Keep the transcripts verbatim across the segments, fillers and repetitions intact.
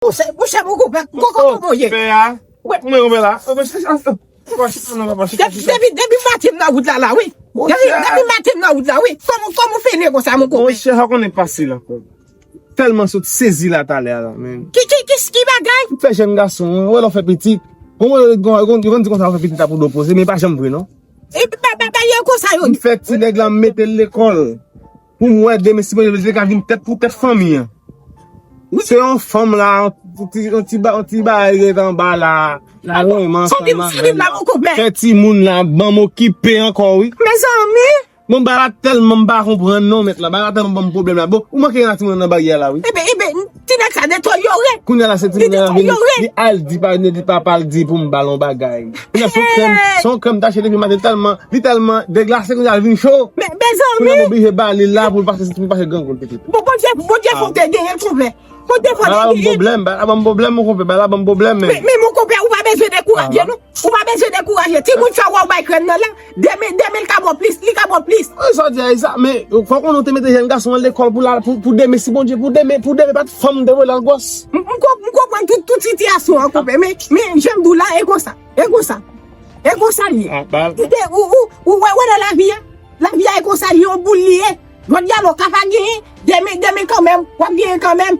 Monchè, monchè, mon konpè, kòman w ye? Pè a. Mwen konpè la. Depi, depi maten m nan wout la, la, wi. Depi, depi maten m nan wout la, wi. Kòman, kòman w fè nèg konsa, mon konpè? Monchè, sa konnen pase la. Tèlman sot sezi la talè a la, men. Ki, ki, ki, ki bagay? Ou fè jèn gason, ou wè lè w fè pitit. Bon, ou konn, ou konn di konsa, ou fè pitit la pou do poze, men pa janm vre, non. E pa, pa, pa, yo konsa, yo. M fè ti nèg la, m mete l lekòl. Pou m wè demen, si Bondye vle, li ka vin tèt pou tèt fanmi an. Se yon fanm la, yon ti, yon ti ba, yon ti bagay ret anba la. La, renmen ansanm avè l. Fè timoun la, ban m okipe ankò, wi. Mezanmi! Bon, bagay la tèlman m pa konprann non, mèt la. Bagay la tèlman ban m pwoblèm la. Bon, ou manke gen timoun nan baryè la, wi. Ebe, ebe, ti nèg sa detwayore. Kounye a la, se timoun nan vini, li al di pa, li di papa l di pou m ba l yon bagay. Kounye a, se yon krèm, se yon krèm tache depi maten tèlman, li tèlman deglase, kounye a l vin cho. Men, mezanmi! Kounye a, m oblije ba li la pou l pase, pou l pase grangou l pitit. Bon, Bondye, Bondye fò te genyen l konpè. Bondye fò te genyen l. Ba la ban m pwoblèm, ba la ban m pwoblèm, mon konpè, ba la ban m pwoblèm, men. Men, men, mon konpè, ou pa bezwen dekouraje, non. Ou pa bezwen dekouraje. Timoun sa w wè w bay krèm nan la, demen, demen l ka ba w plis, li ka ba w plis. Wi, sa w di a, e sa, men fò w konnen w te mete jèn gason an lekòl pou la, pou, pou demen, si Bondye, pou demen, pou demen, pa t fanm te voye l al gwòs. M, m konp-, m konprann tout, tout sitiyasyon an, konpè, men, men, jan m di w la, e konsa, e konsa, e konsa l ye. Ou te, ou, ou, ou wè, wè nan lavi a, lavi a e konsa l ye, yon boul li ye. Jodi a la, w ka pa genyen, demen, demen kanmenm, w ap genyen kanmenm.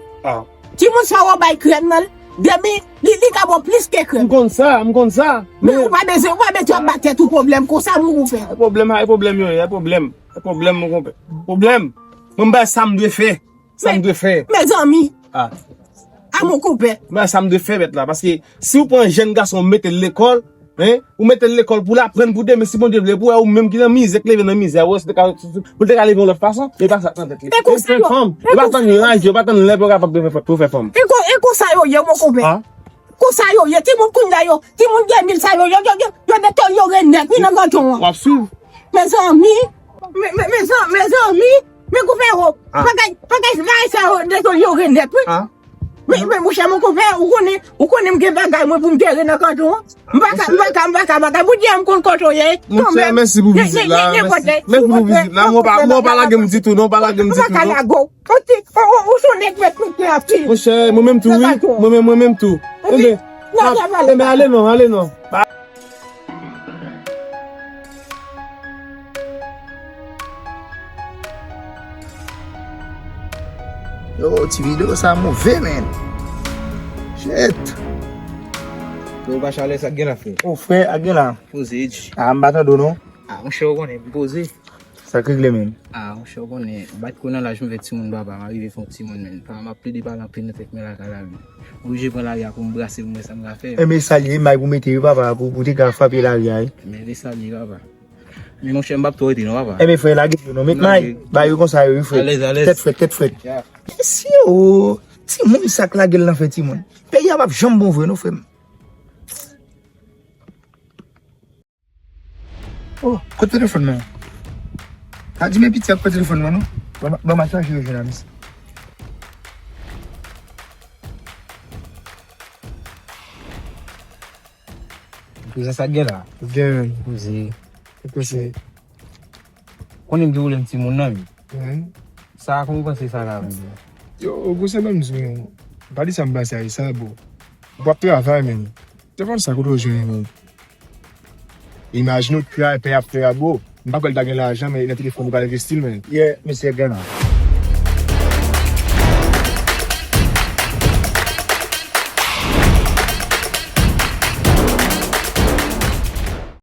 Timoun sa w bay krèm nan, demen, li, li ka ba w plis ke krèm. M konn sa, m konn sa. Men ou pa bezwen, ou pa bezwen ap ba tèt ou pwoblèm konsa, mon konpè. E pwoblèm, e pwoblèm yo ye, e pwoblèm. E pwoblèm, mon konpè. Pwoblèm. Mwen, m bay sa m dwe fè. Sa m dwe fè. Mezanmi. A, mon konpè. M bay sa m dwe fè, mèt la. Paske si w pran jèn gason, w mete l lekòl, Hein? Ou mete l lekòl pou l aprann pou demen, si Bondye vle, pou wè ou menm ki nan mizè, k leve nan mizè, wè si te ka, pou l te ka leve yon lòt fason, e pa sa k nan tèt li. E konsa yo, fanm, e pa tann laj yo, pa tann lè pou w kapab pou fè fanm. E kon, e konsa yo ye, mon konpè. Konsa yo ye, timoun kounye a yo, timoun de mil sa yo, yo, yo, yo, yo deteryore nèt, wi, nan kanton an. W ap swiv. Mezanmi, me, me, mezan-, mezanmi, men konpè wo, bagay, bagay, bagay sa yo deteryore nèt, wi. Men, men, monchè, mon konpè, ou konnen, ou konnen m gen bagay mwen pou m jere nan kanton an. M pa ka, m pa ka, m pa ka, m pa ka. Bondye a m konn kote w ye. Monchè, mèsi pou vizit la. Mèsi pou vizit la. Mwen pa, mwen pa lage m ditou, non, pa lage m ditou, non. M pa ka lage w. Ou ti, ou, ou, ou se yon nèg respekte anpil. Monchè, mwen menm tou, wi. Mwen menm, mwen menm tou. Enben, enben, ale non, ale non. Yo, ti videyo sa move, men. Shit. Yo, pa chalè, sa k gen la, frè? O, frè, sa k gen la? Poze, Edji. A, m pa tande w, non. A, monchè, ou konnen, m poze. Sa k regle, men? A, monchè, ou konnen, m pa t ko nan laj m fè timoun, papa, m arive fè yon timoun, men. Pa, m ap plede pale anpil nan tèt mwen lakay la, men. M oblije pran lari a pou m brase, pou m wè sa m ka fè. Enben, sa l ye, may pou mete yo, papa, pou, pou te ka frape lari a, wi. Men, se sa l ye, papa. Men monchè, m p ap twò rete non, papa. Enben, frè, lage yo non. Met may, ba yo konsa yo, wi, frè. Alèz, alèz. Tèt frèt, tèt frèt. Mesye, o, timoun sa k lage l nan fè timoun. Peyi a p ap janm bon vre non, frè m. O, kote telefòn mwen? Pa di men piti a kote telefòn mwen non. Ban m, ban m al chache yo, jounalis. Kouzen, sa k gen la? Gen. Kouzen. Kouzen. Konnen m gen pwoblèm timoun nan, men. Sa, kòman w panse sa ka vin? Yo, kouzen, ban m di w, pa di sa m panse a sa, bro. Ou p ap travay, men. Telefòn sa, kote w jwenn li? Imajine w travay, pè ap fè a, bro. M pa kwè l ta gen lajan, men nan telefòn li pa envesti l, men. Yeah, mesye gen la.